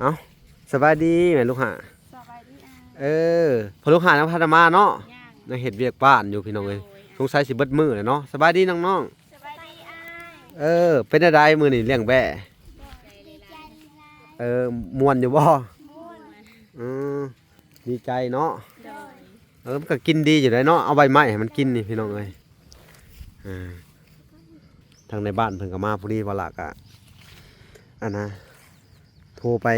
ເອົ້າ ສະບາຍດີແມ່ລູກຫາ. ສະບາຍດີອ້າຍ. ເອີ ພໍ່ລູກຫາຍັງບໍ່ທັນໄດ້ມາເນາະ. ຍັງ ຍັງເຮັດວຽກບ້ານຢູ່ພີ່ນ້ອງເອີຍ. ໂດຍ ສົງໄສຊິເບິດມື້ແຫຼະເນາະ. ສະບາຍດີນ້ອງໆ. ສະບາຍດີອ້າຍ. ເອີ ເປັນຈັ່ງໃດມື້ນີ້ລ້ຽງແບ້? ດີໃຈຫຼາຍ. ເອີ ມ່ວນຢູ່ບໍ່? ມ່ວນ. ອືມ ດີໃຈເນາະ. ໂດຍ ເອີ ມັນກໍກິນດີຢູ່ໄດ໋ເນາະ. ເອົາໃບໄມ້ໃຫ້ມັນກິນນີ້ພີ່ນ້ອງເອີຍ. ເອີ ທາງໃນບ້ານເພິ່ນກໍມາພໍດີ ວ່າລະກະ ອັນນະ ໂທໄປ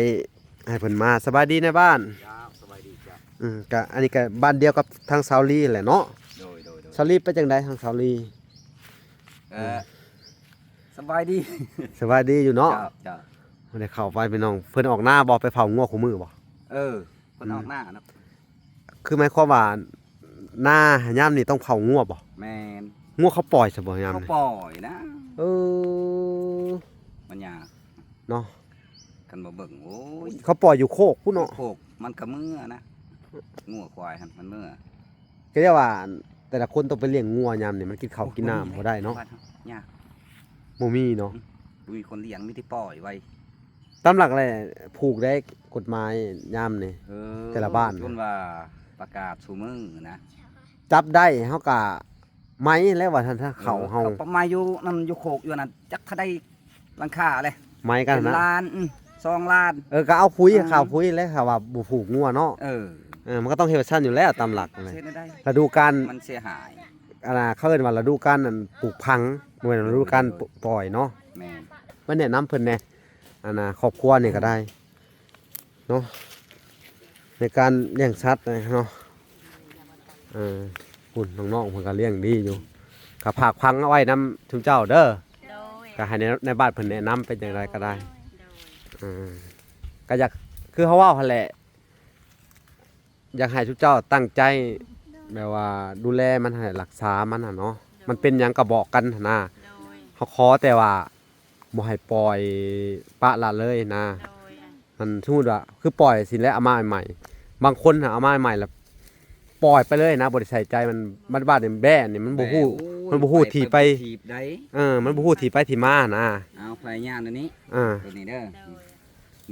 ໃຫ້ເພິ່ນມາ. ສະບາຍດີນາຍບ້ານ. ເຈົ້າ ສະບາຍດີເຈົ້າ. ອືມ ກະ ອັນນີ້ກະບ້ານດຽວກັບທາງສາວລີແຫຼະເນາະ. ໂດຍ ໂດຍ ໂດຍ. ສາວລີເປັນຈັ່ງໃດທາງສາວລີ? ເອີ ສະບາຍດີ ສະບາຍດີຢູ່ເນາະ. ເຈົ້າ ເຈົ້າ. ບໍ່ໄດ້ເຂົ້າໄປພີ່ນ້ອງ. ເພິ່ນອອກນາບໍ່? ໄປເຝົ້າງົວຄູ່ມື້ບໍ່? ເອີ ເພິ່ນອອກນາເນາະ. ອືມ ຄືໝາຍຄວາມວ່າ ນາຍາມນີ້ຕ້ອງເຝົ້າງົວບໍ່? ແມ່ນ. ງົວເຂົາປ່ອຍຊະບໍ່ຍາມນີ້? ເຂົາປ່ອຍນະ. ເອີ ມັນຍາກເນາະ. ຄັນບໍ່ເບິ່ງ ໂອ້ຍ ເຂົາປ່ອຍຢູ່ໂຄກພຸ້ນເນາະ. ໂຄກມັນກໍເມືອນະ ງົວຄວາຍຫັ້ນມັນເມືອ. ກໍເລີຍວ່າ ແຕ່ລະຄົນຕ້ອງໄປລ້ຽງງົວຍາມນີ້ ມັນກິນເຂົ້າກິນນ້ຳບໍ່ໄດ້ເນາະ. ຍາກ ບໍ່ມີເນາະ. ອືມ ບໍ່ມີຄົນລ້ຽງ ມີແຕ່ປ່ອຍໄວ້. ຕາມຫຼັກແລ້ວ ຜູກໄດ້ກົດໝາຍຍາມນີ້? ເອີ ແຕ່ລະບ້ານ ຈົນວ່າປະກາດຊຸມື້ນະ ຈັບໄດ້ເຮົາກະໄໝແລ້ວວ່າຊັ້ນຊະ. ເອີ ເຂົາເຮົາ ເຂົາໄໝຢູ່ນັ້ນ ຢູ່ໂຄກຢູ່ນັ້ນ ຈັກເທົ່າໃດຫຼັງຄາເລີຍ ໄໝກັນນະ ເປັນລ້ານ ອືມ ສອງລ້ານ. ເອີ ກໍເອົາຂຸຍ ເອີ ຂ້າວຂຸຍແຫຼະ ຖ້າວ່າບໍ່ຜູກງົວເນາະ. ເອີ ເອີ ມັນກໍຕ້ອງເຮັດຊັ້ນຢູ່ແລ້ວຕາມຫຼັກ. ເຮັດແນວໃດ? ລະດູການ ມັນເສຍຫາຍ. ອັນນ່າ ເຂົາເອີ້ນວ່າລະດູການ ອັນ ປູກຜັງ ບໍ່ແມ່ນລະດູການ ໂດຍ ໂດຍ ປ່ອຍເນາະ. ແມ່ນ. ມາແນະນຳເພິ່ນແດ່ ອັນນ່າ ຄອບຄົວນີ້ກໍໄດ້ເນາະ ໃນການລ້ຽງສັດເນາະ. ເອີ ພຸ້ນນ້ອງໆເພິ່ນກໍລ້ຽງດີຢູ່ ກໍຝາກຝັງເອົາໄວ້ນຳຊຸມເຈົ້າເດີ. ໂດຍ. ກໍໃຫ້ໃນ ໃນບ້ານເພິ່ນແນະນຳເປັນຈັ່ງໃດກໍໄດ້. ໂດຍ ໂດຍ. ເອີ ກໍຢາກ ຄືເຮົາເວົ້າຫັ້ນແຫຼະ ຢາກໃຫ້ຊຸມເຈົ້າຕັ້ງໃຈ ແບບວ່າດູແລມັນຫັ້ນແຫຼະ ຮັກສາມັນຫັ້ນເນາະ. ໂດຍ. ມັນເປັນຫຍັງກໍບອກກັນຫັ້ນນະ. ໂດຍ. ເຮົາຂໍແຕ່ວ່າບໍ່ໃຫ້ປ່ອຍປະລະເລີຍນະ. ໂດຍ. ມັນສົມມຸດວ່າ ຄືປ່ອຍຊີ້ແຫຼະ ເອົາມາໃໝ່ ບາງຄົນຫາເອົາມາໃໝ່ລະປ່ອຍໄປເລີຍນະ ບໍ່ໄດ້ໃສ່ໃຈ. ມັນ ມັນບາດນີ້ແບ້ນີ້ ມັນບໍ່ຮູ້ ແບ້ ໂອ້ຍ ມັນບໍ່ຮູ້ທີ່ໄປ ໄປບໍ່ຖືກໃດ. ເອີ ມັນບໍ່ຮູ້ທີ່ໄປທີ່ມານະ. ເອົາ ພະຍາຍາມແນວນີ້ ເອີ ໂຕນີ້ເດີ. ໂດຍ.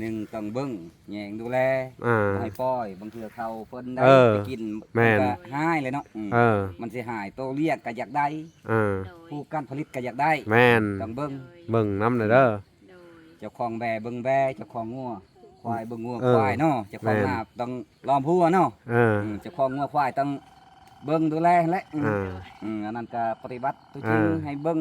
ໜຶ່ງ ຕ້ອງເບິ່ງແຍງດູແລ ອ່າ ບໍ່ໃຫ້ປ່ອຍ. ບາງເທື່ອເຂົາເພິ່ນໄດ້ ເອີ ໄປກິນ ແມ່ນ ມັນກໍຫາຍເລີຍເນາະ. ອືມ ເອີ ມັນຊິຫາຍ. ໂຕລ້ຽງກໍຢາກໄດ້ ເອີ ໂດຍ ຜູ້ການຜະລິດກໍຢາກໄດ້. ແມ່ນ. ຕ້ອງເບິ່ງ ເບິ່ງນຳແດ່ເດີ. ໂດຍ. ເຈົ້າຂອງແບ້ເບິ່ງແບ້ ເຈົ້າຂອງງົວຄວາຍເບິ່ງງົວ ເອີ ຄວາຍເນາະ. ເຈົ້າຂອງ ແມ່ນ ນາຕ້ອງລ້ອມຮົ້ວເນາະ. ເອີ ອືມ ເຈົ້າຂອງງົວຄວາຍຕ້ອງເບິ່ງດູແລຫັ້ນແຫຼະ. ອືມ ອ່າ ອືມ ອັນນັ້ນກໍປະຕິບັດຕົວຈິງ ອ່າ ໃຫ້ເບິ່ງ.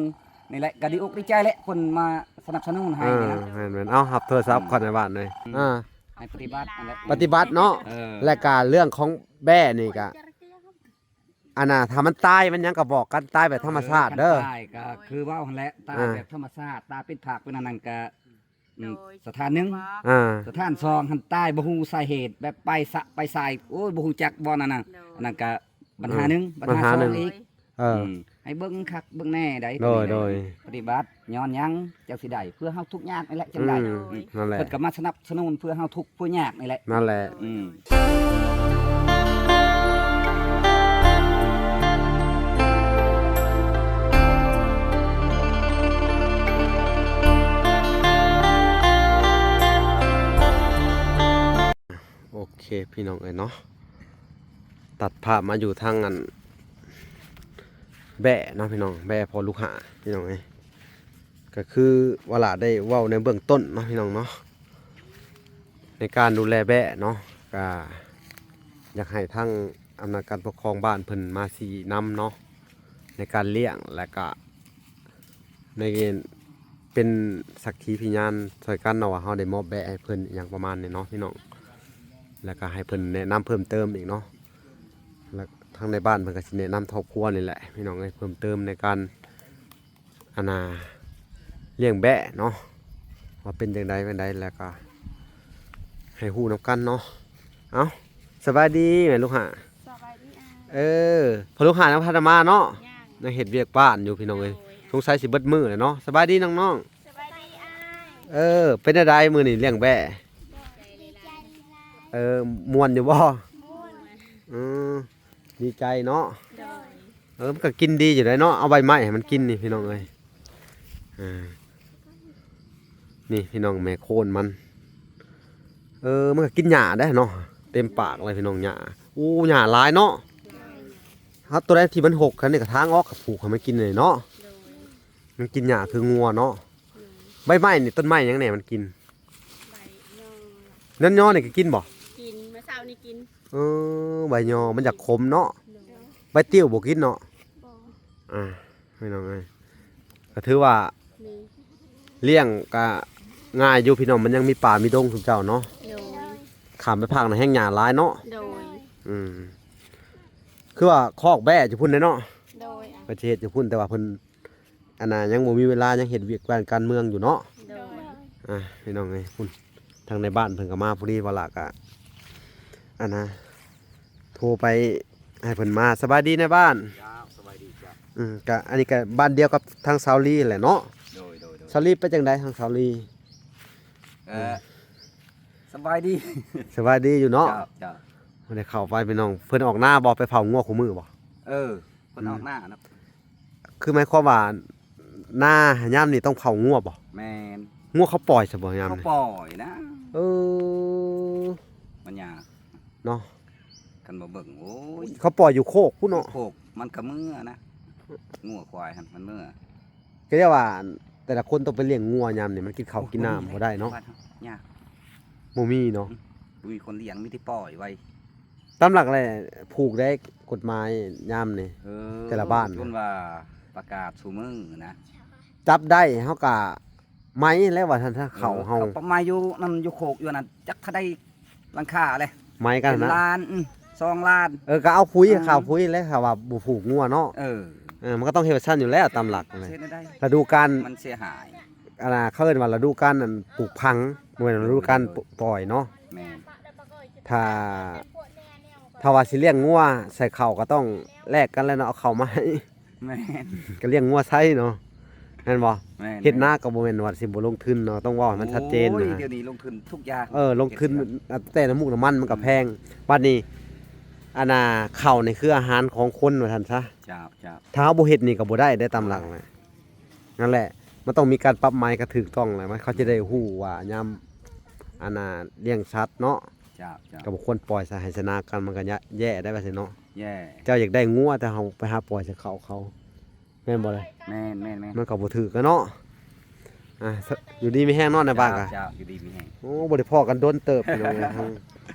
ນີ້ແຫຼະ ກໍດີອົກດີໃຈແຫຼະ ເພິ່ນມາສະໜັບສະໜູນໃຫ້ ເອີ ນີ້ນະ. ແມ່ນໆ. ເອົາ ຮັບໂທລະສັບ ອືມ ກ່ອນໃນບ້ານເລີຍ. ອືມ ອ່າ ໃຫ້ປະຕິບັດຫັ້ນແຫຼະ ປະຕິບັດເນາະ. ເອີ ແລະກະເລື່ອງຂອງແບ້ນີ້ກະ ອັນນ່າ ຖ້າມັນຕາຍມັນຫຍັງກໍບອກກັນ ຕາຍແບບທຳມະຊາດເດີ. ເອີ ຄັນຕາຍກໍຄືເວົ້າຫັ້ນແຫຼະ ຕາຍ ອ່າ ແບບທຳມະຊາດ ຕາຍເປັນພາກເປັນອັນນັ້ນກໍ ອືມ ໂດຍ ສະຖານໜຶ່ງ ອ່າ ສະຖານສອງຫັ້ນຕາຍບໍ່ຮູ້ສາເຫດ ແບບໄປສະ ໄປສາຍ ໂອ້ຍ ບໍ່ຮູ້ຈັກບ່ອນອັນນັ້ນ. ໂດຍ. ອັນນັ້ນກະບັນຫາໜຶ່ງ ອືມ ບັນຫາ ບັນຫາສອງ ໜຶ່ງ ອີກ. ເອີ ອືມ ໃຫ້ເບິ່ງຄັກເບິ່ງແນ່ໃດ໋. ໂດຍ ໂດຍ. ປະຕິບັດຍ້ອນຫຍັງຈັ່ງຊິໄດ້ ເພື່ອເຮົາທຸກຍາກນີ້ແຫຼະ ຈັ່ງໄດ້. ອືມ ອືມ ນັ້ນແຫຼະ ເພິ່ນກໍມາສະໜັບສະໜູນເພື່ອເຮົາທຸກ ຜູ້ຍາກນີ້ແຫຼະ. ນັ້ນແຫຼະ. ອືມ ໂອເຄ ພີ່ນ້ອງເອີຍເນາະ ຕັດພາບມາຢູ່ທາງອັນ ແບ້ເນາະພີ່ນ້ອງ ແບ້ພໍ່ລູກຫ້າ ພີ່ນ້ອງເອີຍ. ກໍຄືວ່າຫຼ້າໄດ້ເວົ້າໃນເບື້ອງຕົ້ນເນາະພີ່ນ້ອງເນາະ ໃນການດູແລແບ້ເນາະ ກໍຢາກໃຫ້ທາງອຳນາດການປົກຄອງບ້ານເພິ່ນມາຊີ້ນຳເນາະ ໃນການລ້ຽງ ແລະກະໃນເປັນສັກຂີພະຍານຊ່ອຍກັນເນາະ ວ່າເຮົາໄດ້ມອບແບ້ໃຫ້ເພິ່ນ ອີ່ຫຍັງປະມານນີ້ເນາະພີ່ນ້ອງ. ແລະກະໃຫ້ເພິ່ນແນະນຳເພີ່ມເຕີມອີກເນາະ ແລະທາງໃນບ້ານເພິ່ນກໍຊິແນະນຳຄອບຄົວນີ້ແຫຼະພີ່ນ້ອງເອີຍ ເພີ່ມເຕີມໃນການ ອັນນ່າ ລ້ຽງແບ້ເນາະ ວ່າເປັນຈັ່ງໃດ ແນວໃດ ແລ້ວກໍໃຫ້ຮູ້ນຳກັນເນາະ. ເອົ້າ ສະບາຍດີແມ່ລູກຫ້າ. ສະບາຍດີອ້າຍ. ເອີ ພໍ່ລູກຫ້າຍັງບໍ່ທັນໄດ້ມາເນາະ. ຍັງ ຍັງເຮັດວຽກບ້ານຢູ່ພີ່ນ້ອງເອີຍ. ໂດຍ. ສົງໄສຊິເບິດມື້ແຫຼະເນາະ. ສະບາຍດີນ້ອງໆ. ສະບາຍດີອ້າຍ. ເອີ ເປັນຈັ່ງໃດມື້ນີ້ລ້ຽງແບ້? ດີໃຈຫຼາຍ. ເອີ ມ່ວນຢູ່ບໍ່? ມ່ວນ. ອືມ ດີໃຈເນາະ. ໂດຍ. ເອີ ມັນກໍກິນດີຢູ່ໄດ໋ເນາະ ເອົາໃບໄມ້ໃຫ້ມັນກິນນີ້ພີ່ນ້ອງເອີຍ. ເອີ ນີ້ພີ່ນ້ອງ ແມ່ໂຄນມັນ ເອີ ມັນກໍກິນຫຍ້າໄດ້ເນາະ ເຕັມປາກເລີຍພີ່ນ້ອງ ຫຍ້າ. ໂອ້ ຫຍ້າຫຼາຍເນາະ. ເຮົາ ຕົວໃດທີ່ມັນຫົກ ອັນນີ້ກໍທາງອອກ ກໍຜູກໃຫ້ມັນກິນເລີຍເນາະ. ໂດຍ ມັນກິນຫຍ້າຄືງົວເນາະ. ໂດຍ ໃບໄມ້ນີ້ ຕົ້ນໄມ້ຫຍັງແດ່ມັນກິນ? ໃບຍໍ່ ນັ້ນຍໍ່ນີ້ກໍກິນບໍ່? ກິນ ມື້ເຊົ້ານີ້ກິນ. ເອີ ໃບຍໍ່ມັນຢາກຂົມເນາະ. ໂດຍ ໃບຕິ້ວບໍ່ກິນເນາະ. ບໍ່ ອ່າ ພີ່ນ້ອງເອີຍ ກໍຖືວ່າ ນີ້ ລ້ຽງກໍງ່າຍຢູ່ພີ່ນ້ອງ ມັນຍັງມີປ່າມີດົງຊຸມເຈົ້າເນາະ. ໂດຍ ຂ້າມໄປພາກນັ້ນແຮ່ງຫຍ້າຫຼາຍເນາະ. ໂດຍ ອືມ ຄືວ່າຄອກແບ້ຢູ່ພຸ້ນເດ້ເນາະ. ໂດຍ ເພິ່ນຊິເຮັດຢູ່ພຸ້ນ ແຕ່ວ່າເພິ່ນ ອັນນ່າ ຍັງບໍ່ມີເວລາ ຍັງເຮັດວຽກການ ການເມືອງຢູ່ເນາະ. ໂດຍ ອ່າ ພີ່ນ້ອງເອີຍ ພຸ້ນ ທາງໃນບ້ານເພິ່ນກໍມາພໍດີ ວ່າລະກະ ອັນນ່າ ໂທໄປໃຫ້ເພິ່ນມາ. ສະບາຍດີນາຍບ້ານ. ເຈົ້າ ສະບາຍດີເຈົ້າ. ອືມ ກະ ອັນນີ້ກະບ້ານດຽວກັບທາງສາວລີແຫຼະເນາະ. ໂດຍ ໂດຍ ໂດຍ. ສາວລີໄປຈັ່ງໃດທາງສາວລີ? ເອີ ອືມ ສະບາຍດີ ສະບາຍດີຢູ່ເນາະ. ເຈົ້າ ເຈົ້າ. ບໍ່ໄດ້ເຂົ້າໄປພີ່ນ້ອງ ເພິ່ນອອກນາບໍ່? ໄປເຝົ້າງົວຄູ່ມື້ບໍ່? ເອີ ເພິ່ນອອກນາເນາະ. ອືມ ຄືໝາຍຄວາມວ່າ ນາຍາມນີ້ຕ້ອງເຝົ້າງົວບໍ່? ແມ່ນ. ງົວເຂົາປ່ອຍຊະບໍ່ຍາມນີ້? ເຂົາປ່ອຍນະ. ເອີ ມັນຍາກເນາະ ຄັນບໍ່ເບິ່ງ. ໂອ້ຍ ເຂົາປ່ອຍຢູ່ໂຄກພຸ້ນເນາະ. ໂຄກມັນກໍເມືອນະ ງົວຄວາຍຫັ້ນມັນເມືອ. ກໍເລີຍວ່າ ແຕ່ລະຄົນຕ້ອງໄປລ້ຽງງົວຍາມນີ້ ມັນກິນເຂົ້າກິນນ້ຳບໍ່ໄດ້ເນາະ. ຍາກ ບໍ່ມີເນາະ. ອືມ ບໍ່ມີຄົນລ້ຽງ ມີແຕ່ປ່ອຍໄວ້. ຕາມຫຼັກແລ້ວຜູກໄດ້ກົດໝາຍຍາມນີ້? ເອີ ແຕ່ລະບ້ານ ຈົນວ່າປະກາດຊຸມື້ນະ ຈັບໄດ້ເຮົາກະໄໝແລ້ວວ່າຊັ້ນຊະ. ເອີ ເຂົ້າເຮົາ ເຂົາປະໄໝຢູ່ນັ້ນ ຢູ່ໂຄກຢູ່ນັ້ນ ຈັກເທົ່າໃດຫຼັງຄາເລີຍ ໄໝກັນນະ ເປັນລ້ານ ອືມ ສອງລ້ານ. ເອີ ກະເອົາປຸຍ ອ່າ ຄ່າປຸຍແລ້ວ ຖ້າວ່າບໍ່ຜູກງົວເນາະ. ເອີ ເອີ ມັນກໍຕ້ອງເຮັດວ່າຊັ້ນຢູ່ແລ້ວຕາມຫຼັກນະ. ເຮັດແນວໃດ? ລະດູການ ມັນເສຍຫາຍ. ອັນນ່າ ເຂົາເອີ້ນວ່າລະດູການ ອັນ ປູກຝັງ ບໍ່ແມ່ນລະດູການ ໂດຍ ໂດຍ ປ່ອຍເນາະ. ແມ່ນ. ຖ້າ ຖ້າວ່າຊິລ້ຽງງົວໃສ່ເຂົ້າກໍຕ້ອງແລກກັນແຫຼະເນາະ ເອົາເຂົ້າມາໃຫ້. ແມ່ນ. ກໍລ້ຽງງົວໃສ່ເນາະ ແມ່ນບໍ່? ແມ່ນ. ເຮັດນາກໍບໍ່ແມ່ນວ່າຊິບໍ່ລົງທຶນເນາະ ຕ້ອງເວົ້າໃຫ້ມັນຊັດເຈນນະ. ໂອ້ຍ ດຽວນີ້ລົງທຶນທຸກຢ່າງ. ເອີ ລົງທຶນ ເຮັດນາ ແຕ່ນ້ຳມູກນ້ຳມັນມັນກໍແພງ. ບັດນີ້ ອັນນ່າ ເຂົ້ານີ້ຄືອາຫານຂອງຄົນວ່າຊັ້ນຊະ. ເຈົ້າ ເຈົ້າ. ຖ້າເຮົາບໍ່ເຮັດນີ້ກໍບໍ່ໄດ້ເດ້ຕາມຫຼັກນະ. ນັ້ນແຫຼະ ມັນຕ້ອງມີການປັບໃໝກະຖືກຕ້ອງແຫຼະ ມັນ ເຂົາຈະໄດ້ຮູ້ວ່າຍາມ ອັນນ່າ ລ້ຽງສັດເນາະ. ເຈົ້າ ເຈົ້າ. ກໍບໍ່ຄວນປ່ອຍໃສ່ໄຮ່ໃສ່ນາກັນ ມັນກໍຍະ ແຍ່ໄດ໋ວ່າຊັ້ນເນາະ. ແຍ່. ເຈົ້າຢາກໄດ້ງົວ ແຕ່ເຮົາໄປຫາປ່ອຍໃສ່ເຂົາເຂົາ ແມ່ນບໍ່ລະ? ແມ່ນ ແມ່ນ ແມ່ນ. ມັນກໍບໍ່ຖືກກັນເນາະ. ອ່າ ຢູ່ດີມີແຮງເນາະ ໃນບ້ານກະ. ເຈົ້າ ເຈົ້າ. ຢູ່ດີມີແຮງ. ໂອ້ ບໍ່ໄດ້ພໍ້ກັນດົນເຕີບ ພີ່ນ້ອງເອີຍ ທາງ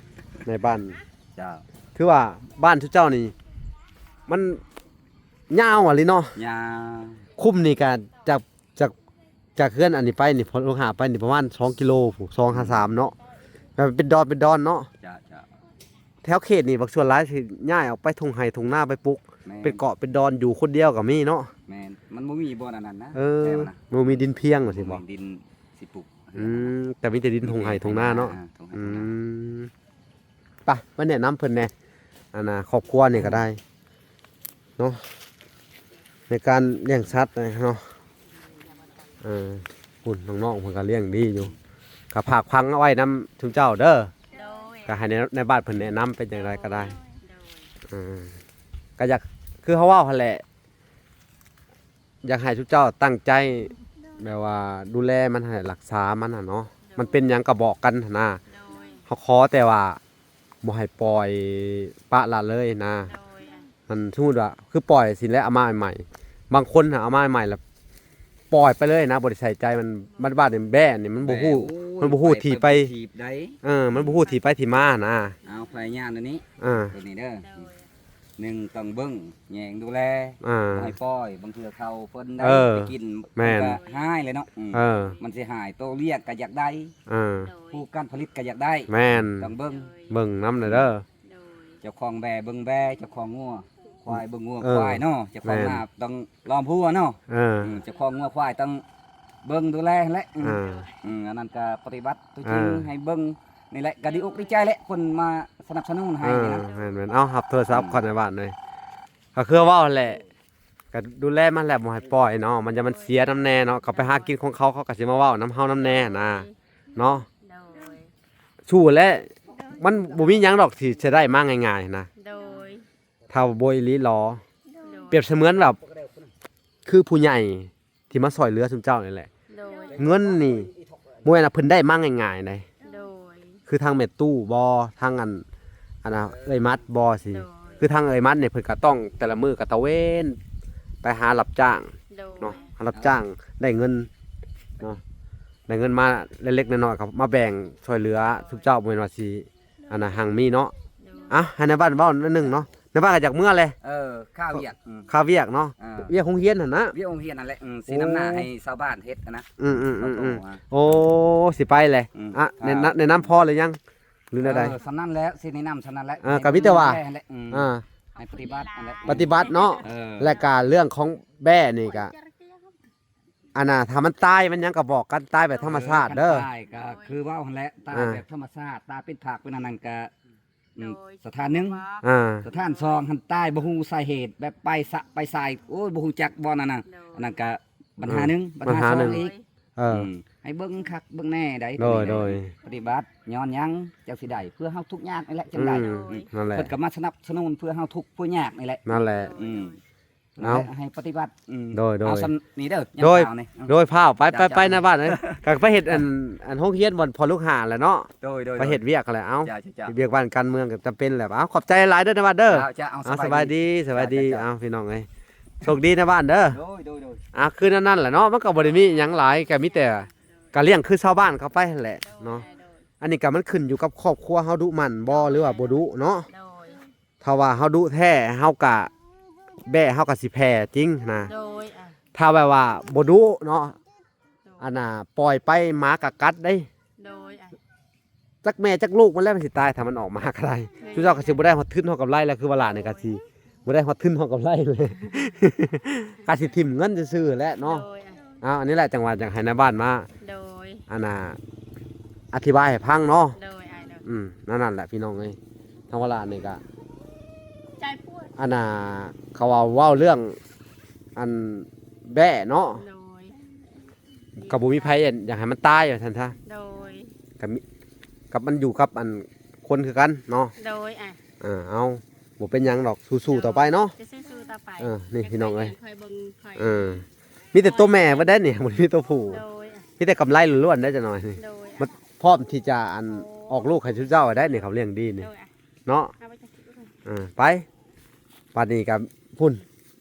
ໃນບ້ານ. ເຈົ້າ. ຖືວ່າບ້ານຊຸມເຈົ້ານີ້ ມັນ ຍາວອີ່ຫຼີເນາະ. ຍາວ. ຄຸ້ມນີ້ກະຈາກ ຈາກ ຈາກເຮືອນອັນນີ້ໄປນີ້ ພວກລູກຫາໄປນີ້ປະມານສອງກິໂລພຸ້ນ ສອງຫາສາມເນາະ. ແບບເປັນດອນເປັນດອນເນາະ. ເຈົ້າ ເຈົ້າ. ແຖວເຂດນີ້ບັກສ່ວນຫຼາຍຊິຍ້າຍອອກໄປທົ່ງໄຮ່ທົ່ງນາໄປປຸກ. ແມ່ນ. ເປັນເກາະເປັນດອນຢູ່ຄົນດຽວກໍມີເນາະ. ແມ່ນ. ມັນບໍ່ມີບ່ອນອັນນັ້ນນະ. ເອີ ແຖວນະ ບໍ່ມີດິນພຽງວ່າຊີ້ບໍ່? ບໍ່ມີດິນຊິປຸກເຮືອນ. ອືມ ແຕ່ມີແຕ່ດິນທົ່ງໄຮ່ທົ່ງນາເນາະ. ອ່າ ທົ່ງໄຮ່ທົ່ງນາ. ອືມ. ໄປ ໄປແນະນຳເພິ່ນແດ່ ອັນນ່າ ຄອບຄົວນີ້ກໍໄດ້ເນາະ ໃນການລ້ຽງສັດເນາະ. ເອີ ພຸ້ນນ້ອງໆເພິ່ນກໍລ້ຽງດີຢູ່ ກໍຝາກຝັງເອົາໄວ້ນຳຊຸມເຈົ້າເດີ. ໂດຍ. ກໍໃຫ້ໃນ ໃນບ້ານເພິ່ນແນະນຳເປັນຈັ່ງໃດກໍໄດ້. ໂດຍ. ເອີ ກໍຢາກ ຄືເຮົາເວົ້າຫັ້ນແຫຼະ ຢາກໃຫ້ຊຸມເຈົ້າຕັ້ງໃຈ ແບບວ່າດູແລມັນ ໃຫ້ຮັກສາມັນຫັ້ນເນາະ. ໂດຍ. ມັນເປັນຫຍັງກໍບອກກັນຫັ້ນນະ. ໂດຍ. ເຮົາຂໍແຕ່ວ່າບໍ່ໃຫ້ປ່ອຍປະລະເລີຍນະ. ໂດຍ. ມັນສົມມຸດວ່າຄືປ່ອຍຊີ້ແຫຼະ ເອົາມາໃໝ່ ບາງຄົນຫາເອົາມາໃໝ່ແລ້ວປ່ອຍໄປເລີຍນະ ບໍ່ໄດ້ໃສ່ໃຈມັນ. ມັນບາດນີ້ແບ້ນີ້ມັນບໍ່ຮູ້ ແບ້ ໂອ້ຍ ມັນບໍ່ຮູ້ທີ່ໄປ ໄປ ໄປບໍ່ຖືກໃດ. ເອີ ມັນບໍ່ຮູ້ທີ່ໄປທີ່ມານະ. ເອົາພະຍາຍາມແນວນີ້ ເອີ ຕົວນີ້ເດີ. ໂດຍ. ໜຶ່ງຕ້ອງເບິ່ງແຍງດູແລ ອ່າ ບໍ່ໃຫ້ປ່ອຍ ບາງເທື່ອເຂົາເພິ່ນໄດ້ ເອີ ໄປກິນ ແມ່ນ ມັນກໍຫາຍເລີຍເນາະ. ອືມ ເອີ ມັນຊິຫາຍ ໂຕລ້ຽງກໍຢາກໄດ້ ເອີ ໂດຍ ຜູ້ການຜະລິດກໍຢາກໄດ້ ແມ່ນ ຕ້ອງເບິ່ງ ໂດຍ ເບິ່ງນຳແດ່ເດີ. ໂດຍ ເຈົ້າຂອງແບ້ເບິ່ງແບ້ ເຈົ້າຂອງງົວຄວາຍເບິ່ງງົວ ເອີ ຄວາຍເນາະ ເຈົ້າຂອງ ແມ່ນ ນາຕ້ອງລ້ອມຮົ້ວເນາະ. ເອີ ອືມ ເຈົ້າຂອງງົວຄວາຍຕ້ອງເບິ່ງດູແລຫັ້ນແຫຼະ. ອືມ ອ່າ ອືມ ອັນນັ້ນກໍປະຕິບັດຕົວຈິງ ເອີ ໃຫ້ເບິ່ງ ນີ້ແຫຼະ ກໍດີອົກດີໃຈແຫຼະ ຄົນມາສະໜັບສະໜູນໃຫ້ນີ້ນະ. ເອີ ແມ່ນໆ ເອົາ ຮັບໂທລະສັບ ອືມ ກ່ອນໃນບ້ານເລີຍ ກໍຄືເວົ້າຫັ້ນແຫຼະ ກໍດູແລມັນແຫຼະ ບໍ່ໃຫ້ປ່ອຍເນາະ ມັນຈະ ມັນເສຍນຳແນ່ເນາະ ເຂົາໄປຫາກິນຂອງເຂົາ ເຂົາກໍຊິມາເວົ້ານຳເຮົານຳແນ່ນະ ໂດຍ ເນາະ. ໂດຍ. ສູ້ແຫຼະ ມັນບໍ່ມີຫຍັງດອກທີ່ຈະໄດ້ມາງ່າຍໆນະ. ໂດຍ. ຖ້າບໍ່ອີ່ຫຼີຫຼໍ ໂດຍ ປຽບສະເໝືອນແບບ ຄືຜູ້ໃຫຍ່ ທີ່ມາຊ່ອຍເຫຼືອຊຸມເຈົ້ານີ້ແຫຼະ. ໂດຍ. ເງິນນີ້ບໍ່ແມ່ນວ່າເພິ່ນໄດ້ມາງ່າຍໆໃດ. ໂດຍ. ຄືທາງແມ່ຕູ້ບໍ່ ທາງອັນ ອັນນ່າ ເອີ ເອື້ອຍມັດບໍ່ຊີ້. ໂດຍ ຄືທາງເອື້ອຍມັດນີ້ເພິ່ນກໍຕ້ອງແຕ່ລະມື້ກໍຕະເວນໄປຫາຮັບຈ້າງ ໂດຍ ເນາະ ຫາຮັບຈ້າງໄດ້ເງິນເນາະ ໄດ້ເງິນມາເລັກໆນ້ອຍໆ ກໍມາແບ່ງຊ່ວຍເຫຼືອຊຸມເຈົ້າ ບໍ່ແມ່ນວ່າຊິ ອັນນ່າ ຮັ່ງມີເນາະ. ໂດຍ ອ່ະ ໃຫ້ນາຍບ້ານເວົ້າໜ້ອຍໜຶ່ງເນາະ ນາຍບ້ານກໍຢາກເມືອແຫຼະ. ເອີ ຄາວຽກ ອືມ ຄາວຽກເນາະ. ອ່າ ວຽກໂຮງຮຽນຫັ້ນນະ ວຽກໂຮງຮຽນນັ້ນແຫຼະ. ອືມ ຊິນຳໜ້າ ໂອ້ ໃຫ້ຊາວບ້ານເຮັດຫັ້ນນະ. ອືມໆໆໆ ໂອ້ ຊິໄປແຫຼະ. ອືມ ອ່ະ ແນະນຳ ແນະນຳພໍຫຼືຍັງ ຫຼືແນວໃດ? ເອີ ສ່ຳນັ້ນແຫຼະ ຊິແນະນຳສ່ຳນັ້ນແຫຼະ. ອ່າ ກໍມີແຕ່ວ່າ ໃຫ້ເບິ່ງແລຫັ້ນແຫຼະ. ອືມ ອ່າ ໃຫ້ປະຕິບັດຫັ້ນແຫຼະ. ອືມ ປະຕິບັດເນາະ. ເອີ ແລະກະເລື່ອງຂອງແບ້ນີ້ກະ ອັນນ່າ ຖ້າມັນຕາຍມັນຫຍັງກໍບອກກັນ ຕາຍແບບທຳມະຊາດເດີ. ເອີ ຄັນຕາຍກໍຄືເວົ້າຫັ້ນແຫຼະ ຕາຍ ອ່າ ແບບທຳມະຊາດ ຕາປິດຜາກເປັນອັນນັ້ນກໍ ອືມ ໂດຍ ສະຖານໜຶ່ງ. ອ່າ ສະຖານສອງຫັ້ນຕາຍບໍ່ຮູ້ສາເຫດ ແບບໄປສະ ໄປສາຍ ໂອ້ຍ ບໍ່ຮູ້ຈັກບ່ອນນັ້ນນະ. ໂດຍ ອັນນັ້ນກໍບັນຫາໜຶ່ງ. ອ່າ ບັນຫາ ບັນຫາໜຶ່ງ ສອງອີກ. ເອີ ອືມ ໃຫ້ເບິ່ງຄັກເບິ່ງແນ່ໃດ໋. ໂດຍ ໂດຍ ປະຕິບັດຍ້ອນຫຍັງຈັ່ງຊິໄດ້ ເພື່ອເຮົາທຸກຍາກນີ້ແຫຼະ ຈັ່ງໄດ້. ອືມ ອືມ ນັ້ນແຫຼະ ເພິ່ນກໍມາສະໜັບສະໜູນເພື່ອເຮົາທຸກເພື່ອຍາກນີ້ແຫຼະ. ນັ້ນແຫຼະ. ອືມ ເອົາ ໃຫ້ປະຕິບັດ. ອືມ ໂດຍ ໂດຍ ເອົາສ່ຳນີ້ເດີ ໂດຍ ໂດຍ ພ້າວ ໄປ ໄປ ໄປ ນາຍບ້ານເອີຍ ກໍໄປເຮັດອັນ ອັນໂຮງຮຽນບ່ອນພໍ່ລູກຫ້າແຫຼະເນາະ. ໂດຍ ໂດຍ ໄປເຮັດວຽກຫັ້ນແຫຼະ. ເອົາ ເຈົ້າ ເຈົ້າ ວຽກບ້ານການເມືອງກໍຈຳເປັນແຫຼະ. ເອົາ ຂອບໃຈຫຼາຍເດີນາຍບ້ານເດີ. ເຈົ້າ ເຈົ້າ ເອົາ ສະບາຍດີ ສະບາຍດີ. ເຈົ້າ ເຈົ້າ ເອົາ ພີ່ນ້ອງເອີຍ ໂຊກດີນາຍບ້ານເດີ. ໂດຍ ໂດຍ ໂດຍ ອ່າ ຄືນັ້ນແຫຼະເນາະ ມັນກໍບໍ່ໄດ້ມີຫຍັງຫຼາຍ ກໍມີແຕ່ ກໍລ້ຽງຄືຊາວບ້ານເຂົາໄປຫັ້ນແຫຼະເນາະ. ໂດຍ ໂດຍ ອັນນີ້ກໍມັນຂຶ້ນຢູ່ກັບຄອບຄົວເຮົາດຸໝັ່ນບໍ່ ຫຼືວ່າບໍ່ດຸເນາະ. ໂດຍ ຖ້າວ່າເຮົາດຸແທ້ ເຮົາກະ ແບ້ເຮົາກະຊິແຜ່ຈິງນະ. ໂດຍ ອ່ະ ຖ້າແບບວ່າບໍ່ດຸເນາະ ໂດຍ ອັນນ່າ ປ່ອຍໄປໝາກະກັດເດ້. ໂດຍ ອ່ະ ຈັກແມ່ຈັກລູກມັນແຫຼະ ມັນຊິຕາຍ ຖ້າມັນອອກມາກໍໄດ້. ໂດຍ ຊຸມເຈົ້າກໍຊິບໍ່ໄດ້ຮອດທຶນຮອດກຳໄລແລ້ວ ຄືວ່າຫຼານນີ້ກໍຊິບໍ່ໄດ້ຮອດທຶນຮອດກຳໄລເລີຍ ກໍຊິຖິ້ມເງິນຊື່ໆແຫຼະເນາະ. ໂດຍ ອ່ະ ອ້າວ ອັນນີ້ແຫຼະ ຈັ່ງວ່າຢາກໃຫ້ນາຍບ້ານມາ ໂດຍ ອັນນ່າ ອະທິບາຍໃຫ້ຟັງເນາະ. ໂດຍ ອ້າຍ ໂດຍ ອືມ ນັ້ນ ນັ້ນແຫຼະພີ່ນ້ອງເອີຍ ທາງວາລານີ້ກະ ໃຈປວດ ອັນນ່າ ເຂົາເວົ້າ ເວົ້າເລື່ອງ ອັນ ແບ້ເນາະ. ໂດຍ ກໍບໍ່ມີໃຜ ອັນ ຢາກໃຫ້ມັນຕາຍວ່າຊັ້ນຊະ. ໂດຍ ກໍມີ ກັບມັນຢູ່ກັບ ອັນ ຄົນຄືກັນເນາະ. ໂດຍ ອ່ະ ເອີ ເອົາ ບໍ່ເປັນຫຍັງດອກ ສູ້ໆຕໍ່ໄປເນາະ. ຈະສູ້ໆຕໍ່ໄປ. ເອີ ນີ້ພີ່ນ້ອງເອີຍ ເອີ ມີແຕ່ຕົວແມ່ເບິດໄດ໋ນີ້ ບໍ່ມີຕົວຜູ້. ໂດຍ ມີແຕ່ກຳໄລລ້ວນໆໄດ໋ຈັກໜ່ອຍນີ້. ໂດຍ ມັນພ້ອມທີ່ຈະ ອັນ ໂອ້ ອອກລູກໃຫ້ຊຸມເຈົ້າໄດ້ນີ້ ເຂົາລ້ຽງດີນີ້. ໂດຍ ອ່ະ ເນາະ. ເອົາໄປຈັກ ເອີ ໄປ ບາດນີ້ກໍພຸ້ນ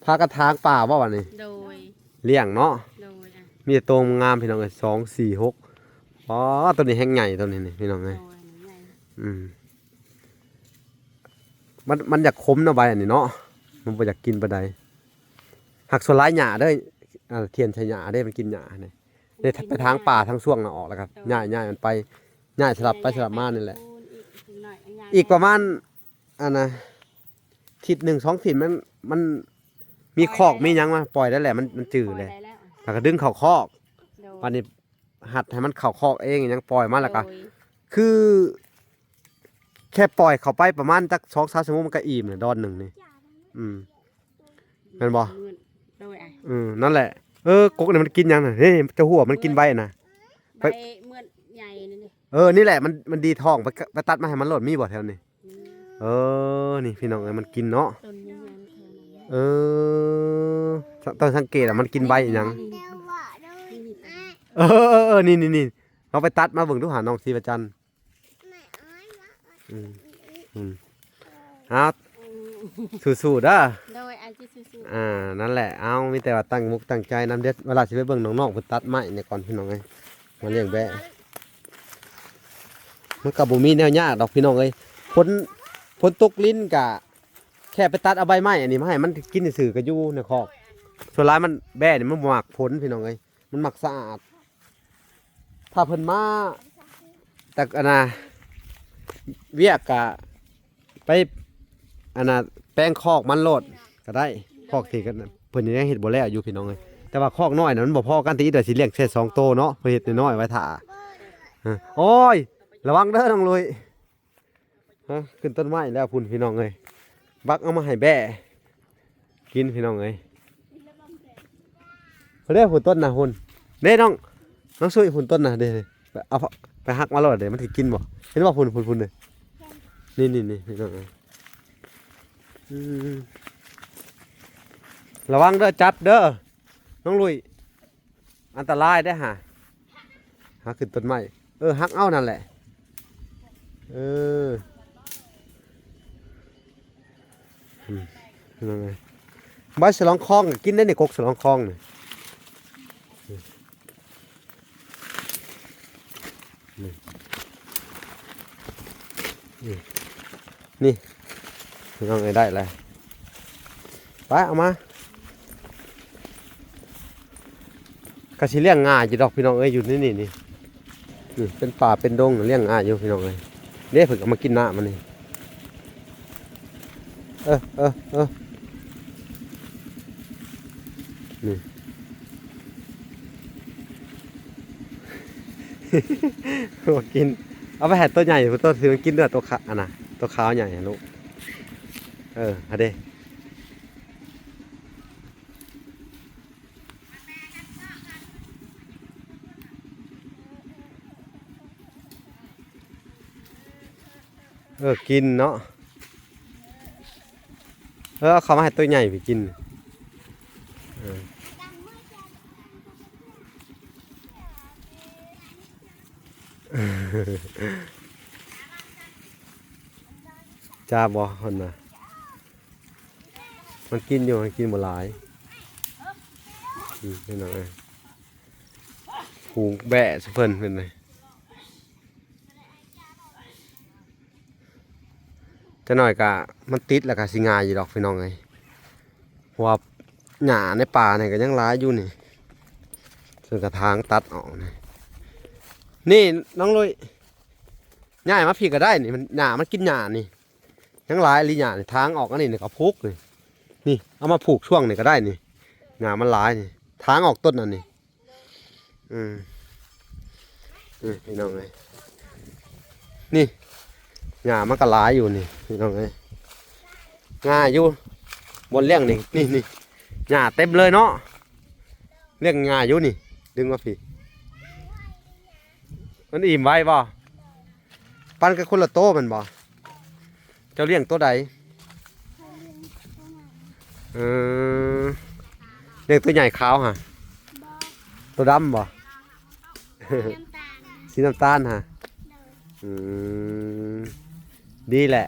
ພາກັນຖາງປ່າບໍ່ບາດນີ້? ໂດຍ ລ້ຽງເນາະ. ໂດຍ ອ່ະ ມີແຕ່ໂຕງາມພີ່ນ້ອງເອີຍ ສອງ ສີ່ ຫົກ. ອໍ ໂຕນີ້ແຮງໃຫຍ່ ໂຕນີ້ນີ້ພີ່ນ້ອງເອີຍ. ໂດຍ ໃຫຍ່ ອືມ ມັນ ມັນຢາກຂົມເນາະ ໃບອັນນີ້ເນາະ ມັນບໍ່ຢາກກິນປານໃດ. ຫາກສ່ວນຫຼາຍຫຍ້າເດີ ອ່າ ຂຽນໃສ່ຫຍ້າເດ້ ມັນກິນຫຍ້ານີ້. ໄດ້ໄປທາງປ່າທາງຊ່ວງນະອອກ ແລ້ວກໍ ໂດຍ ຍ້າຍ ຍ້າຍມັນໄປ ຍ້າຍສະຫຼັບໄປສະຫຼັບມານີ້ແຫຼະ. ອີກປະມານ ອັນນະ ທິດໜຶ່ງສອງທິດ ມັນ ມັນມີຄອກມີຫຍັງມາປ່ອຍໄດ້ແຫຼະ ມັນ ມັນຈື່ແຫຼະ ແລ້ວກໍດຶງເຂົ້າຄອກ. ໂດຍ ບາດນີ້ ຮັດໃຫ້ມັນເຂົ້າຄອກເອງ ຫຍັງປ່ອຍມາ ແລ້ວກໍ ໂດຍ ຄື ແຄ່ປ່ອຍເຂົ້າໄປປະມານຈັກສອງສາມຊົ່ວໂມງ ມັນກໍອີ່ມແລ້ວ ດອນໜຶ່ງນີ້. ອືມ ແມ່ນບໍ່? ໂດຍ ອ່ະ ເອີ ນັ້ນແຫຼະ. ເອີ ກົກນີ້ມັນກິນຫຍັງນະ? ເອີ ເຈົ້າຮູ້ວ່າມັນກິນໃບນະ ໃບເໝືອນໃຫຍ່ນີ້. ເອີ ນີ້ແຫຼະ ມັນ ມັນດີທ້ອງ ໄປ ໄປຕັດມາໃຫ້ມັນໂລດ. ມີບໍ່ແຖວນີ້? ອືມ ເອີ ນີ້ພີ່ນ້ອງເອີຍ ມັນກິນເນາະ. ເອີ ຕ້ອງສັງເກດວ່າມັນກິນໃບອີ່ຫຍັງ. ເອີ ເອີ ເອີ ນີ້ໆໆ ເຮົາໄປຕັດມາເບິ່ງດູຫາ ນ້ອງສີປະຈັນ. ອືມ ອືມ ເອົາ ສູ້ໆເດີ. ໂດຍ ອ້າຍຊິສູ້ໆ. ອ່າ ນັ້ນແຫຼະ ເອົາ ມີແຕ່ວ່າຕັ້ງມຸກຕັ້ງໃຈນຳເດີ. ເວລາຊິໄປເບິ່ງນ້ອງໆເພິ່ນຕັດໄມ້ນີ້ກ່ອນ ພີ່ນ້ອງເອີຍ ມາລ້ຽງແບ້. ມັນກໍບໍ່ມີແນວຍາກດອກ ພີ່ນ້ອງເອີຍ ຝົນ ຝົນຕົກລິນກະ ແຄ່ໄປຕັດເອົາໃບໄມ້ອັນນີ້ມາໃຫ້ມັນກິນຊື່ໆ ກໍຢູ່ໃນຄອກ. ສ່ວນຫຼາຍມັນ ແບ້ນີ້ມັນບໍ່ມັກຝົນ ພີ່ນ້ອງເອີຍ ມັນມັກສະອາດ. ຖ້າເພິ່ນມາ ແຕ່ ອັນນ່າ ວຽກກະໄປ ອັນນ່າ ແປງຄອກມັນໂລດກໍໄດ້ ຄອກທີ່ເພິ່ນຍັງເຮັດບໍ່ແລ້ວຢູ່ ພີ່ນ້ອງເອີຍ. ແຕ່ວ່າຄອກນ້ອຍນະ ມັນບໍ່ພໍກັນ ທີ່ວ່າຊິລ້ຽງແຄ່ສອງໂຕເນາະ ເພິ່ນເຮັດນ້ອຍໆໄວ້ຖ້າ. ເອີ ໂອ້ຍ ລະວັງເດີນ້ອງລຸຍ. ຮະ ຂຶ້ນຕົ້ນໄມ້ແລ້ວພຸ້ນ ພີ່ນ້ອງເອີຍ ບັກເອົາມາໃຫ້ແບ້ກິນ ພີ່ນ້ອງເອີຍ. ເດ້ ພຸ້ນຕົ້ນນະ ພຸ້ນເດ້ ນ້ອງ ນ້ອງສຸ້ຍ ພຸ້ນຕົ້ນນະເດ້. ເອົາ ໄປຫັກມາໂລດເດ້ ມັນຊິກິນບໍ່? ເຫັນບໍ່? ພຸ້ນ ພຸ້ນ ພຸ້ນເດ້ ນີ້ໆໆ ພີ່ນ້ອງເອີຍ. ອືມ ລະວັງເດີ ຈັບເດີ ນ້ອງລຸຍ. ອັນຕະລາຍເດ້ຫາ ຫາຂຶ້ນຕົ້ນໄມ້. ເອີ ຫັກເອົານັ້ນແຫຼະ. ເອີ ອືມ ນັ້ນແຫຼະ ໃບສະຫຼອງຄອງກໍກິນໄດ້ນີ້ ກົກສະຫຼອງຄອງນີ້ ນີ້ ນີ້ ນີ້ ພີ່ນ້ອງເອີຍ ໄດ້ແລ້ວ ໄປເອົາມາ ກໍຊິລ້ຽງງ່າຍຢູ່ດອກ ພີ່ນ້ອງເອີຍ ຢູ່ໃນນີ້ນີ້ ນີ້ເປັນປ່າເປັນດົງ ລ້ຽງງ່າຍຢູ່ ພີ່ນ້ອງເອີຍ ເດ້ ເພິ່ນກໍມາກິນນ້ຳມັນນີ້ ເອີ ເອີ ເອີ ນີ້ ບໍ່ກິນ ເອົາໄປໃຫ້ໂຕໃຫຍ່ ໂຕທີ່ມັນກິນເດ້ອ ໂຕຂາ ອັນນ່າ ໂຕຂາວໃຫຍ່ຫັ້ນລູກ ເອີ ຫັ້ນເດ້. ເອີ ກິນເນາະ ເອີ ເອົາເຂົ້າມາໃຫ້ໂຕໃຫຍ່ໄປກິນ ເອີ ຈ້າບໍ່ ເພິ່ນວ່າ ມັນກິນຢູ່ ມັນກິນບໍ່ຫຼາຍ ອືມ ພີ່ນ້ອງເອີຍ ຜູກແບ້ໃສ່ເພິ່ນ ເພິ່ນນະ ຈັກໜ້ອຍກະມັນຕິດແລ້ວກະຊິງ່າຍຢູ່ດອກ ພີ່ນ້ອງເອີຍ ເພາະວ່າຫຍ້າໃນປ່ານີ້ກະຍັງຫຼາຍຢູ່ນີ້ ເຊິ່ງກະຖາງຕັດອອກນີ້ ນີ້ນ້ອງລຸ້ຍ ຍ້າຍມາພີ້ກະໄດ້ນີ້ ມັນ ຫຍ້າມັນກິນຫຍ້ານີ້ ຍັງຫຼາຍອີ່ຫຼີຫຍ້ານີ້ ຖາງອອກອັນນີ້ນີ້ ເຂົາຜູກນີ້ ນີ້ເອົາມາຜູກຊ່ວງນີ້ກໍໄດ້ນີ້ ຫຍ້າມັນຫຼາຍນີ້ ຖາງອອກຕົ້ນອັນນີ້ ອືມ ນີ້ພີ່ນ້ອງເອີຍ ນີ້ຫຍ້າມັນກໍຫຼາຍຢູ່ນີ້ ພີ່ນ້ອງເອີຍ ງ່າຍຢູ່ ບ່ອນລ້ຽງນີ້ ນີ້ ນີ້ ຫຍ້າເຕັມເລີຍເນາະ ລ້ຽງງ່າຍຢູ່ນີ້ ດຶງມາພີ້ ມັນອີ່ມໄວບໍ່? ປັນກັນຄົນລະໂຕແມ່ນບໍ່? ເຈົ້າລ້ຽງໂຕໃດ? ເອີ ລ້ຽງໂຕໃຫຍ່ຂາວຫະ? ບໍ່ ໂຕດຳບໍ່? ສີນ້ຳຕານ ສີນ້ຳຕານຫະ? ໂດຍ ອືມ ດີແຫຼະ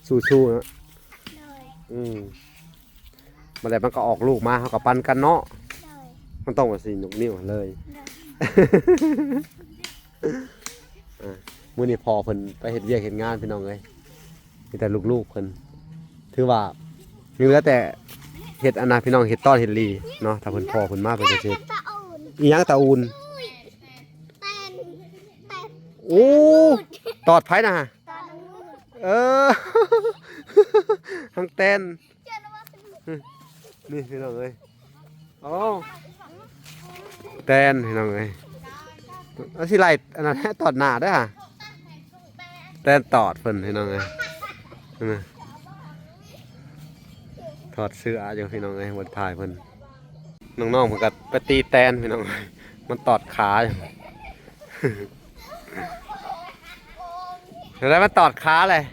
ສູ້ໆ ເນາະ ໂດຍ ອືມ ບັດໃດມັນກໍອອກລູກມາ ເຮົາກໍປັນກັນເນາະ ໂດຍ ມັນຕ້ອງວ່າຊິຍົກນິ້ວເລີຍ ໂດຍ ອ່າ ມື້ນີ້ພໍ່ເພິ່ນໄປເຮັດວຽກເຮັດງານ ພີ່ນ້ອງເອີຍ ມີແຕ່ລູກໆເພິ່ນ ຖືວ່າຍັງເຫຼືອແຕ່ເຮັດອັນນະ ພີ່ນ້ອງ ເຮັດຕອນເຮັດຫຼີເນາະ ຖ້າເພິ່ນ ພໍ່ເພິ່ນມາເພິ່ນກໍຊິເຮັດ ອີ່ຫຍັງຕາອຸ່ນ? ໂອ້ ຕອດໃຜນະ? ເອີ ຮັງແຕນ ນີ້ພີ່ນ້ອງເອີຍ ໂອ້ ແຕນພີ່ນ້ອງເອີຍ ເອົາຊິໄລ່ອັນນັ້ນ ຕອດໜ້າເດີ້ ແຕນຕອດເພິ່ນພີ່ນ້ອງເອີຍ ຖອດເສື້ອຢູ່ພີ່ນ້ອງເອີຍ ບໍ່ໄດ້ຖ່າຍເພິ່ນ ນ້ອງໆເພິ່ນກໍໄປຕີແຕນພີ່ນ້ອງ ມັນຕອດຂາຢູ່ ແລ້ວມັນຕອດຂາເລີຍ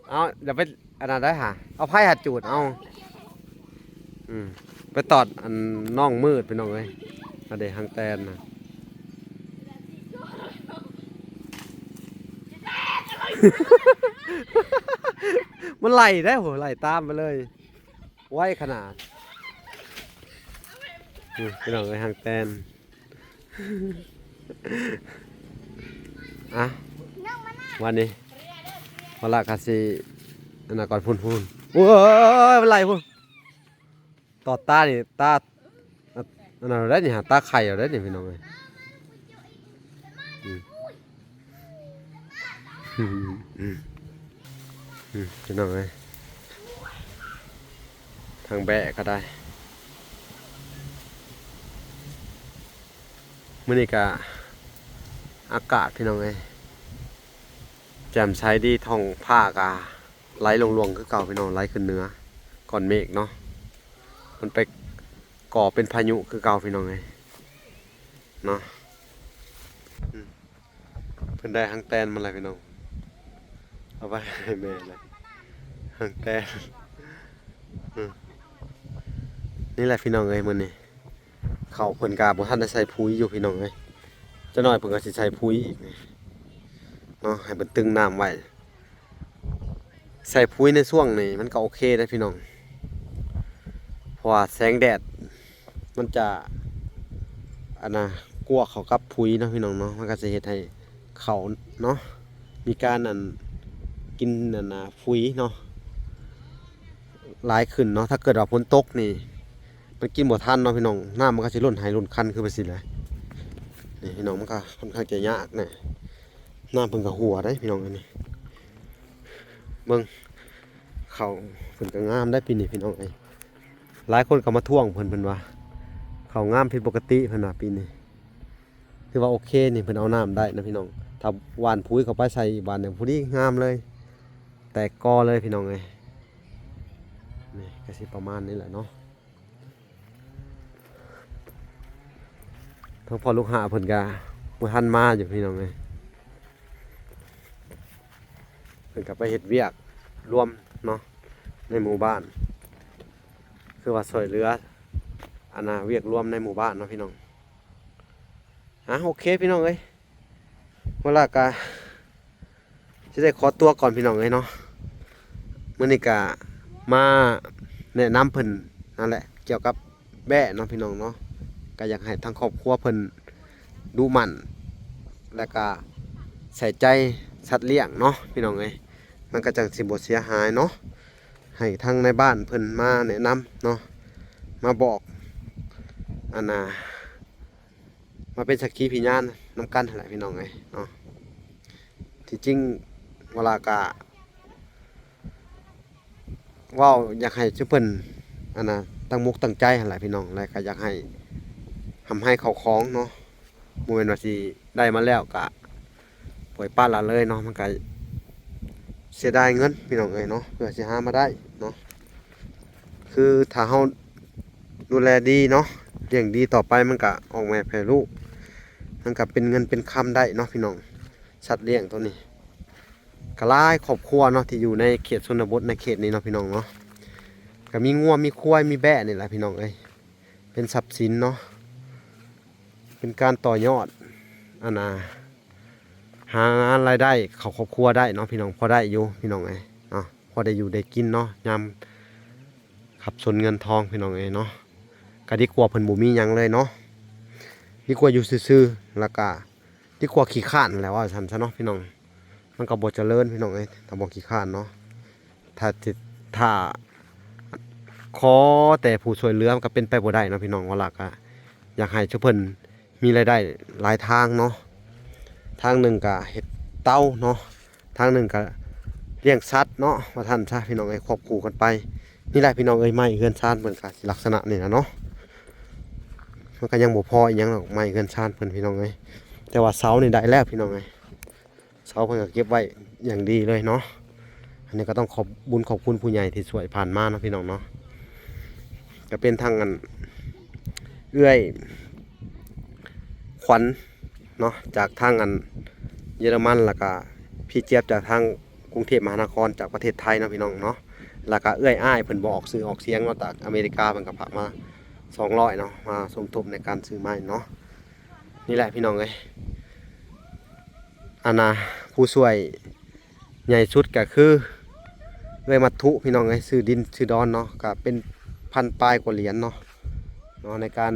ເອົາ ຢ່າໄປອັນນັ້ນໄດ້ຫາ ເອົາໄຟຫາຈູດເອົາ ອືມ ໄປຕອດອັນນ້ອງມືດພີ່ນ້ອງເອີຍ ອັນເດຮັງແຕນນະ ມັນໄລ່ໄດ້ໂຫ ໄລ່ຕາມໄປເລີຍ ໄວຂະໜາດ ອືມ ພີ່ນ້ອງເອີຍ ຮັງແຕນ ອ່ະ ວັນນີ້ ວະລະກະຊິ ອັນນັ້ນກ່ອນ ພຸ້ນໆ ໂອ້ຍ ມັນໄລ່ພຸ້ນ ຕອດຕານີ້ ຕາ ອັນນັ້ນໄດ້ນີ້ຫາ ຕາໄຂ່ເອົາໄດ້ນີ້ ພີ່ນ້ອງເອີຍ ອືມ ອືມ ພີ່ນ້ອງເອີຍ ທາງແບະກໍໄດ້ ມື້ນີ້ກະອາກາດ ພີ່ນ້ອງເອີຍ ແຈ່ມໃສດີ ທ້ອງຟ້າກະ ໄຫຼຫຼວງໆຄືເກົ່າພີ່ນ້ອງ ໄຫຼຂຶ້ນເໜືອກ້ອນເມກເນາະ ມັນໄປກໍ່ເປັນພາຍຸຄືເກົ່າພີ່ນ້ອງເອີຍເນາະ ອືມ ເພິ່ນໄດ້ຮັງແຕນມາແລ້ວພີ່ນ້ອງ ເອົາໄວ້ໃຫ້ແມ່ແລ້ວ ຮັງແຕນ ອືມ ນີ້ແຫຼະພີ່ນ້ອງເອີຍ ມື້ນີ້ ເຂົ້າເພິ່ນກະບໍ່ທັນໄດ້ໃສ່ປຸ໋ຍຢູ່ພີ່ນ້ອງເອີຍ ຈັກໜ້ອຍເພິ່ນກໍຊິໃສ່ປຸ໋ຍອີກນີ້ ເນາະ ໃຫ້ເພິ່ນຕຶງນ້ຳໄວ້. ໃສ່ປຸ໋ຍໃນຊ່ວງນີ້ມັນກໍໂອເຄເດ້ພີ່ນ້ອງ ເພາະວ່າແສງແດດມັນຈະ ອັນນະ ກົວເຂົ້າກັບປຸ໋ຍເນາະພີ່ນ້ອງເນາະ ມັນກໍຈະເຮັດໃຫ້ເຂົ້າເນາະ ມີການອັນ ກິນອັນນະ ປຸ໋ຍເນາະ ຫຼາຍຂຶ້ນເນາະ. ຖ້າເກີດວ່າຝົນຕົກນີ້ ມັນກິນບໍ່ທັນເນາະພີ່ນ້ອງ ນ້ຳມັນກໍຊິລົ້ນໄຮ່ລົ້ນຄັນຄືວ່າຊີ້ແຫຼະ. ນີ້ພີ່ນ້ອງ ມັນກໍຄ່ອນຂ້າງຈະຍາກນະ ນ້ຳເພິ່ນກໍຮົ່ວໄດ໋ພີ່ນ້ອງ. ອັນນີ້ເບິ່ງ ເຂົ້າເພິ່ນກໍງາມໄດ໋ປີນີ້ພີ່ນ້ອງເອີຍ. ຫຼາຍຄົນກໍມາທ້ວງເພິ່ນ ເພິ່ນວ່າເຂົ້າງາມຜິດປົກກະຕິ ເພິ່ນວ່າປີນີ້ ຖືວ່າໂອເຄນີ້ ເພິ່ນເອົານ້ຳໄດ້ນະພີ່ນ້ອງ. ຖ້າຫວ່ານປຸ໋ຍເຂົ້າໄປໃສ່ອີກບາດໜຶ່ງ ພໍດີງາມເລີຍ ແຕກກໍເລີຍພີ່ນ້ອງເອີຍ. ນີ້ກໍຊິປະມານນີ້ແຫຼະເນາະ. ທາງພໍ່ລູກຫ້າເພິ່ນກະບໍ່ທັນມາຢູ່ພີ່ນ້ອງເອີຍ ເພິ່ນກະໄປເຮັດວຽກລວມເນາະ ໃນໝູ່ບ້ານ ຄືວ່າຊ່ວຍເຫຼືອ ອັນນະ ວຽກລວມໃນໝູ່ບ້ານເນາະພີ່ນ້ອງ. ອ່າ ໂອເຄພີ່ນ້ອງເອີຍ ເວລາກະຊິໄດ້ຂໍຕົວກ່ອນພີ່ນ້ອງເອີຍເນາະ. ມື້ນີ້ກະມາແນະນຳເພິ່ນນັ້ນແຫຼະ ກ່ຽວກັບແບ້ເນາະພີ່ນ້ອງເນາະ. ກະຢາກໃຫ້ທາງຄອບຄົວເພິ່ນດຸໝັ່ນ ແລະກະໃສ່ໃຈສັດລ້ຽງເນາະພີ່ນ້ອງເອີຍ ມັນກະຈັ່ງຊິບໍ່ເສຍຫາຍເນາະ. ໃຫ້ທາງນາຍບ້ານເພິ່ນມາແນະນຳເນາະ ມາບອກ ອັນນະ ມາເປັນສັກຂີພະຍານນຳກັນຫັ້ນແຫຼະພີ່ນ້ອງເອີຍເນາະ. ທີ່ຈິງວາລາກະເວົ້າຢາກໃຫ້ຊຸມເພິ່ນ ອັນນະ ຕັ້ງມົກຕັ້ງໃຈຫັ້ນແຫຼະພີ່ນ້ອງ ແລະກະຢາກໃຫ້ຮ່ຳໄຮເຂົ້າຂອງເນາະ. ບໍ່ແມ່ນວ່າຊິໄດ້ມາແລ້ວກະປ່ອຍປະລະເລີຍເນາະ ມັນກະເສຍດາຍເງິນພີ່ນ້ອງເອີຍເນາະ ເພື່ອຊິຫາມາໄດ້ເນາະ. ຄືຖ້າເຮົາດູແລດີເນາະ ລ້ຽງດີຕໍ່ໄປ ມັນກະອອກແມ່ແຜ່ລູກ ມັນກະເປັນເງິນເປັນຄຳໄດ້ເນາະພີ່ນ້ອງ. ສັດລ້ຽງໂຕນີ້ກະຫຼາຍຄອບຄົວເນາະ ທີ່ຢູ່ໃນເຂດຊົນນະບົດໃນເຂດນີ້ເນາະພີ່ນ້ອງເນາະ ກະມີງົວມີຄວາຍມີແບ້ນີ້ແຫຼະພີ່ນ້ອງເອີຍ ເປັນຊັບສິນເນາະ ເປັນການຕໍ່ຍອດ ອັນນະ ຫາລາຍໄດ້ເຂົ້າຄອບຄົວໄດ້ເນາະພີ່ນ້ອງ. ພໍໄດ້ຢູ່ພີ່ນ້ອງເອີຍເນາະ ພໍໄດ້ຢູ່ໄດ້ກິນເນາະ ຍາມຂັບສົນເງິນທອງພີ່ນ້ອງເອີຍເນາະ. ກະດີກວ່າເພິ່ນບໍ່ມີຫຍັງເລີຍເນາະ ດີກວ່າຢູ່ຊື່ໆ ແລ້ວກະດີກວ່າຂີ້ຄ້ານແຫຼະ ວ່າຊັ້ນຊະເນາະພີ່ນ້ອງ. ມັນກໍບໍ່ຈະເລີນພີ່ນ້ອງເອີຍ ຖ້າບໍ່ຂີ້ຄ້ານເນາະ. ຖ້າຊິ ຖ້າຂໍແຕ່ຜູ້ຊ່ວຍເຫຼືອ ມັນກໍເປັນໄປບໍ່ໄດ້ເນາະພີ່ນ້ອງ. ວາລາກະຢາກໃຫ້ຊຸມເພິ່ນມີລາຍໄດ້ຫຼາຍທາງເນາະ ທາງໜຶ່ງກະເຮັດເຕົາເນາະ ທາງໜຶ່ງກະລ້ຽງສັດເນາະ ວ່າຊັ້ນຊະພີ່ນ້ອງເອີຍ ຄວບຄູ່ກັນໄປ. ນີ້ແຫຼະພີ່ນ້ອງເອີຍ ໄມ້ເຮືອນຊານເພິ່ນກະຊິລັກສະນະນີ້ລະເນາະ ມັນກໍຍັງບໍ່ພໍອີ່ຫຍັງດອກ ໄມ້ເຮືອນຊານເພິ່ນພີ່ນ້ອງເອີຍ. ແຕ່ວ່າເສົານີ້ໄດ້ແລ້ວພີ່ນ້ອງເອີຍ ເສົາເພິ່ນກໍເກັບໄວ້ຢ່າງດີເລີຍເນາະ. ອັນນີ້ກໍຕ້ອງຂອບບຸນຂອບຄຸນຜູ້ໃຫຍ່ທີ່ຊ່ວຍຜ່ານມາເນາະພີ່ນ້ອງເນາະ. ກໍເປັນທາງອັນເອື້ອຍຂວັນເນາະ ຈາກທາງອັນເຢຍລະມັນ ແລ້ວກະພີ່ຈຽບຈາກທາງກຸງເທບມະຫານະຄອນ ຈາກປະເທດໄທເນາະພີ່ນ້ອງເນາະ. ແລ້ວກະເອື້ອຍອ້າຍເພິ່ນບໍ່ອອກຊື່ອອກສຽງເນາະ ຈາກອາເມລິກາ ເພິ່ນກໍຝາກມາສອງຮ້ອຍເນາະ ມາສົມທົບໃນການຊື້ໄມ້ເນາະ. ນີ້ແຫຼະພີ່ນ້ອງເອີຍ ອັນນະ ຜູ້ຊ່ວຍໃຫຍ່ສຸດກໍຄືເອື້ອຍມັດຖຸພີ່ນ້ອງເອີຍ ຊື້ດິນຊື້ດອນເນາະ ກໍເປັນພັນປາຍກວ່າຫຼຽນເນາະ ເນາະ ໃນການ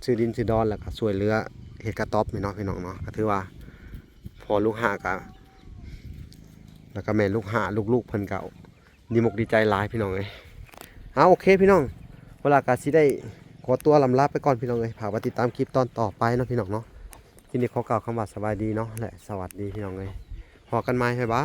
ຊື້ດິນຊື້ດອນ ແລ້ວກໍຊ່ວຍເຫຼືອເຮັດກະຕ໊ອບນີ້ເນາະພີ່ນ້ອງເນາະ. ກໍຖືວ່າພໍ່ລູກຫ້າກະ ແລ້ວກໍແມ່ລູກຫ້າ ລູກໆເພິ່ນກໍ ດີອົກດີໃຈຫຼາຍພີ່ນ້ອງເອີຍ. ເອົາ ໂອເຄພີ່ນ້ອງ ເວລາກໍຊິໄດ້ຂໍຕົວລຳລາໄປກ່ອນພີ່ນ້ອງເອີຍ. ຝາກໄວ້ຕິດຕາມຄລິບຕອນຕໍ່ໄປເນາະພີ່ນ້ອງເນາະ. ຄລິບນີ້ຂໍກ່າວຄຳວ່າສະບາຍດີເນາະ ແລະ ສະຫວັດດີພີ່ນ້ອງເອີຍ. ພໍ້ກັນໃໝ່ ບາຍບາຍ.